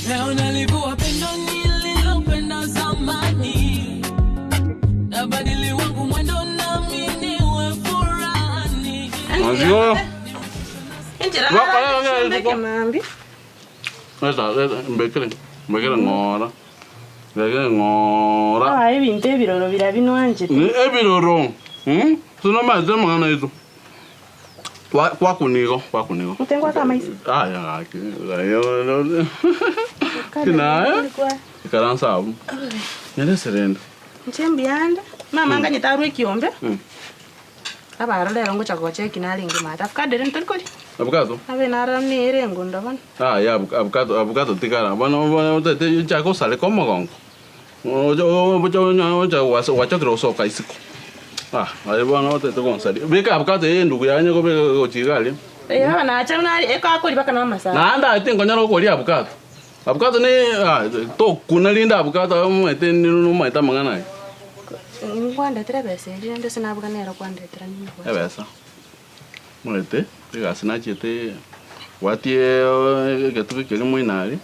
Leo nalivua pendo nililopenda zamani, nabadili wangu mwendo nami niwe furahani. Maziwa. Enchera Bakora nara ng'e- mbeke maambia. Leta, leta, mbekere, mbekere ng'ora. Mbekere ng'ora. Aye ebinto ebiroro biria binwanchete. Ni ebiroro. Hmm? Sinomanyete amang'ana aito. Kwa kwakunigo, kwakunigo. Otengwaka amaiso. Aya gaki. Kinaye. Ikaransa abwo. Nyerese rende. Inche mbuyande, mama nganyete arwe ekiombe, Mm. abarore rero ngocha gocheki narenge maate. Avocado ere ntori koria? Avocado? Abe narora buna ere engondo bono. Aya avocado avocado tigara bono bono otagete nchake gosareka omogongo. Oche oche oche gwachokire gosoka isiko. Ah aye bono otagete gonsaria. Beka avocado eye endugu yane kobeka gochia iga aria. Eye baba nacha buna aria ekakori mpaka na amasabo. Naende aye tinkonyara gokoria avocado. Avocado ne ah tokuna rinde avocado aye omanyete nomanyete amang'ana aya. Nkwandetera ebesa eria rende ase nabuga nero kwandetera ninyebwate. Ebesa, omanyete egasi nachiete bwatie egetugi keria moino aria,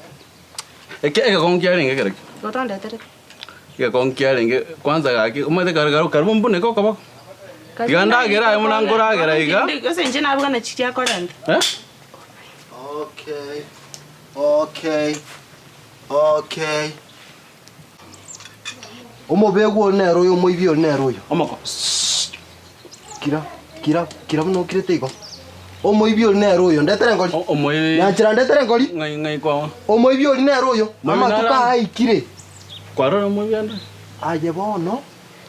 eke egekongu kiarenge kerokio. Igo tondeterete. Egekongu kiarenge kwanza gaki omanyete kare kare karibu mbuneke okoboko. Tiga ndagere aye buna nkoragera iga. Gose inche nabuga nachi chiakorenta. Eh. Okay, okay, okay. Omobegwa oyo nere oyo, omoibi oyo nere oyo. Omoko. Kira, kira, kira buna okirete igo. Omoibi oyo nere oyo, ndetere engori. O- Omoibi. Nyanchera ndetere engori. Ng'ai ng'ai kwa. Omoibi oria nere oyo, Moibi amatuko nare- aya aikire. Kwarora omoibi ande? Aye bono,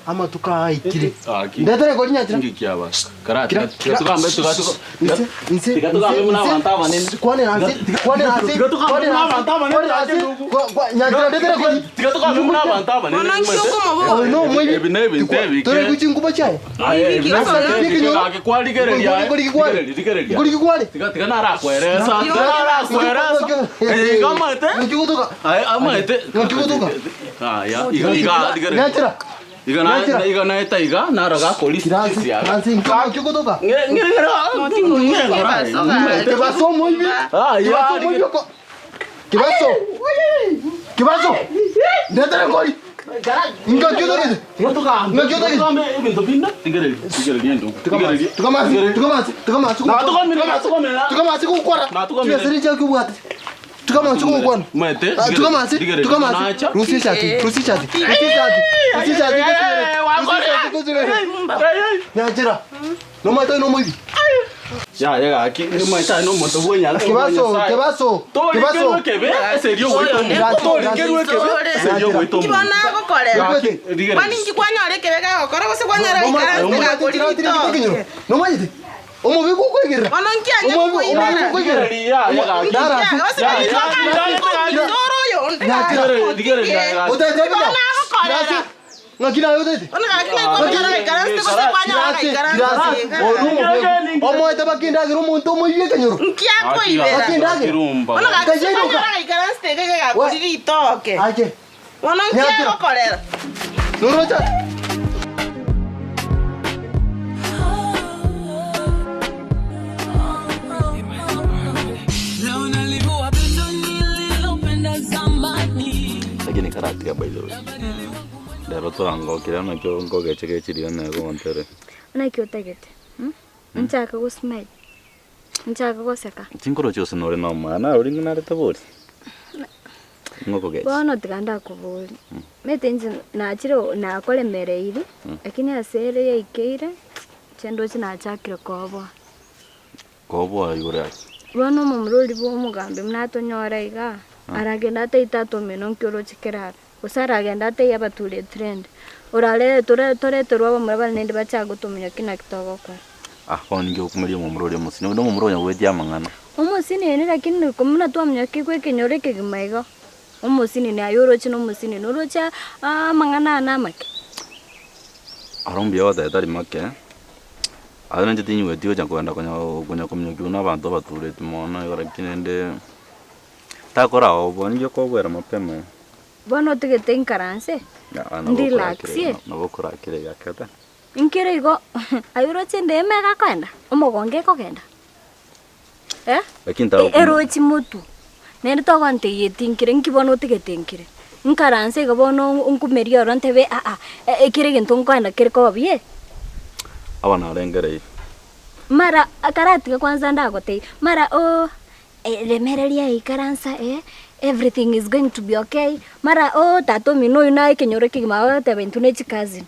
Amatuko aya aikire. Gaki. Ndetere ngori nyanchera. Inki kiaba? Kara Kira- tiga tugambe tiga tuga. Inse, inse, Tiga tugambe inse, buna inse. abanto abanene. Kwanera nse, kwanera nse, Tiga tugambe kwanera buna nse, abanto abanene, kwanera nse. ndugu. Kwa- kwa- Nyanchera ndetere ngori. Tiga tugambe buna abanto abanene. Bono inki okomoboria? Oyo nomoibi. Ebi nebinto ebike. Tore guchinkuba chiaye. Aye, ebi Ngori nebinto ebike. kinyoro. Gaki kwarigereria. Ngori kikware. Rigereria, rigereria. Ngori kikware. Tiga tiga narakweresa. Tiga narakweresa. Eh, iga amaete. Ngori gutoka. Aye, amaete. Ngori gutoka. Aya, iga iga rigereria. Nyanchera. Iga na iga naeta iga naro gakori Kiransi, siaga. kiransi, ngori gutoka. Nge nge Kibaso omoibi. Ah, ya, Kibaso omoibi oko. Kibaso. Kibaso. Ndetere ngori. Ngori gutoka. Ngori gutoka. Ebinto binde tigereria tigereria endugu tigereria Tukamasi, tukamasi, tukamasi. Natukomire, natukomire. Tukamasi gokwana. Natukomire. Chibesa riria chiakobwate. Tukamasi gokwana. Maete, Ah, Tukamasi, tigereria, tukamasi. nacha. Rusia eshati, rusia eshati, rusia eshati, rusia eshati, rusia eshati, rusia eshati. Nyanchera. Nomaete oyo nomoibi. Yaya gaki maete aye nomonto bwenyara Kebaso, kebaso, torikerwe kebaso. kebe ase erio ogoita omonto torikerwe kebe ase erio ogoita Inki omonto bono agokorera? Gaki, rigereria. Kwani inki kwanyora ekebe gagokora gose kwanyora Nomaete gaikaranse gakori ritoke? Nomanyete? Omobe gokoigerera. Bono inki anya Omobe kokoirera? omobe gokoigerera. Rigereria, yaya gaki. Ndara. Gose ritoke ore oyo onde Nyanchera. Rigereria gaki. Otete bina. Bono agokorera. Ng'aki naye otete? Bono gaki ng'ai kwanyora gaikaranse gose kwanyora Kirase, gaikaranse kirase. Oyo nomobe. Omoete bakindagera omonto omoibi ekenyoro. Nki akoibera? Bakindagera. Bono gaki Kayeiroka. kwanyora gaikaranse iga iga gakori ritoke. Ache. Bono nki Nyanchera. agokorera? Noroche. Leo nalivua pendo nililopenda zamani. Lakini karatiga by the way. Rero torangokire nakio nkogeche gechiria nere goontere. Naki otagete? Mm? Nchake go smile. Nchake goseka. Chinkoro chionsi nore nomwana ori ng'a narete bori. Ng'okogechi. Bono tiga ndakoborie. Omanyete inche nachire nakoremereiri, lakini ase ere yaikeire, inche ndoche nachakire koboa. Koboa igoro yaki? Bono omomura oria bwa omogambi buna atonyore igaa, aragende ateite atomino nki oroche kerabe. Gose aragende ateiyo abature trend. Orarere tore toreterwe abamura bare naende bachake gotomanya ki naki togokora. Ah, bono ninki okomeria omomura oria omosini? Onde omomura onya goetia amang'ana. Omosinini lakini buna twamanya ki gwa ekenyoro ekegima igo, omosinini aye oroche na omosinini, oroche amang'ana aya namake. Aro mbuya goteba tari make, aye nainche tinyigweti gocha kogenda konya konya kominyokiwa na abanto abatureti mono igo lakini rende takora oo ninki okobwera mapema. Bono otigete inkaranse, ndiraxie. Nabo okorakire egakete. Inkere igo, aye oroche endema egakoenda, omogongo ekogenda, eh? Lakini tagokumanya. Erochi motwe. Naende togontebia etinkire, nki bono otigete nkire? Nkaranse iga bono nkumerie oro ntebe aa, ekere egento nkoenda kere koba buya. Aba narengereiri. Mara akaratiga kwanza ndagotebia, mara ooh remereria ikaransa eh, everything is going to be okay, mara ooh tata omino oyio naye ekenyoro ekegima agoteba intwe ne chicousin.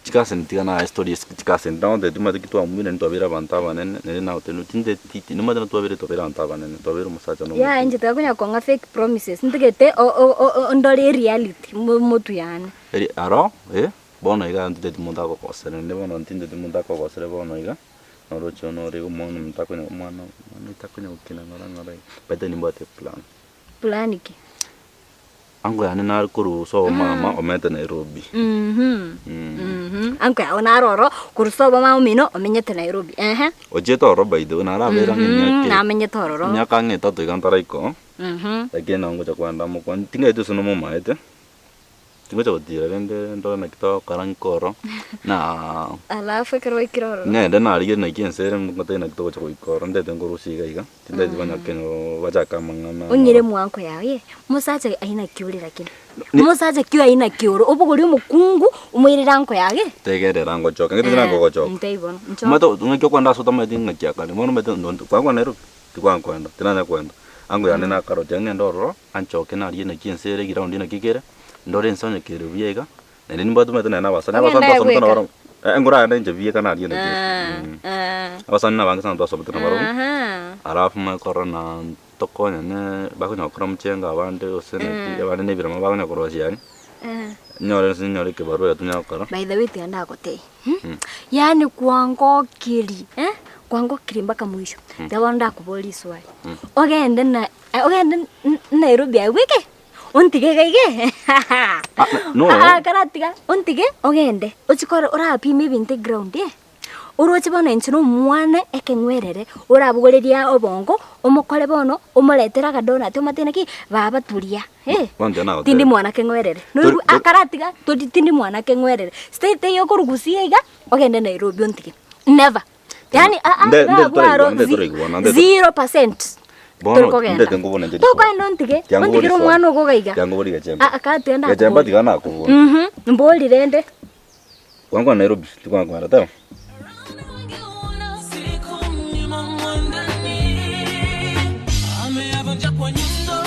Chicousin tiga naye story ase chicousin nagotebi timanyeti ki twamwire ntwabere abanto abanene nere nagotebi tinteti nimanyete natwabere twabere abanto abanene twabere omosacha na Yaya omokungu. inche tiga kong'a fake promises ntigete ndore ereality motwe yane. Eri aro eh bono iga ntinteti monto agokosera naende bono ntinteti monto akogosere bono iga noroche nore iga omwana omonto akonya omwana omwana takonya gokina ng'ora ng'ora iga by the way nimbwate eplan. Plan ki? Ango yane nare korwa sobo mama omete Nairobi. Ango yao naro oro korwa sobo mama omino omenyete Nairobi ehe. Ochiete ororo by the way narabeire ang'e emiaka Namenyete ororo. Emiaka ang'e etato iga ntaraika oo, lakini nabo ngocha kogenda mokwane ting'aeti gose nomomaete. Tingocha gotira rende ndore naki togokora nkoro, na Alafu ekero waikire ororo. ng'ende narigereria naki ense ere ngotebi naki togocha goika ororo ntete nkorusia iga iga, tintageti konya keno bachake amang'ana. Ong'ire mwango yao ye, mosacha aina ki ore lakini? Mosacha ki aina ki ore? Obogorie omokungu omoirere ango yao ye? Tegerera ngochoka, ng'ete tira ngogochoka. Ntebie bono, nchoke. Omanyete ng'aki okoenda ase otamanyeti ng'aki akare, bono omanyete kwakwana Nairobi? Tikwankoenda, tinanya koenda. Ango yane nakaroche ng'ende ororo, anchoke narigie naki ense ere eground naki kere, ndore ense onye kere buya iga, naende nimbwate omanyete nonye na abasani, abasani Ogende twasomete bweka. nabarabwo, eh nkoragende inche bieka narigie naki ere. Abasani nabange sana twasomete nabarabwo, alafu manye korora na tokonyane, bakonya gokora omochengo abande gose naki, abande na ebirama bakonya korosia aria, nyore ase nyore ekebarua egetonyare gokora. By the way tiga ndagotebie, yaani kwangokiri eh, kwangokiri mpaka mwisho, tiga bono ndakoborie riswali, ogende na ogende Nairobi aye bweke, ontige iga iga no. Aa karatiga ontige ogende, ochie kore orapime ebinto eground eh, oroche bono inche na omwana ekeng'werere, orabogoreria obongo, omokore bono, omoretere akadonati omotebie naki, baba turia eh, Bono tiga nagotebia. tindi mwana keng'werere, Tori- noigwe akaratiga tori tindi mwana keng'werere, state eywo okorwa gusii iga, ogende Nairobi ontige, never. Yaani aa Nde- nde iga abwo aro toraigwana, nde toraigwana, nde 0% Bono, tori kogenda. ndete nkobuna inche riswali. Tokoenda ontige, Tiga nkobori ontigere riswali. omwana ogo iga iga. Tiga nkobori gechemba. Ah, ah, tiga Gechemba ndakobori. tiga nakobori. Mbori rende. Kwankwana Nairobi, tikwankwana teba. Siku mnyuma mwandani ameyavunja kwa nyundo.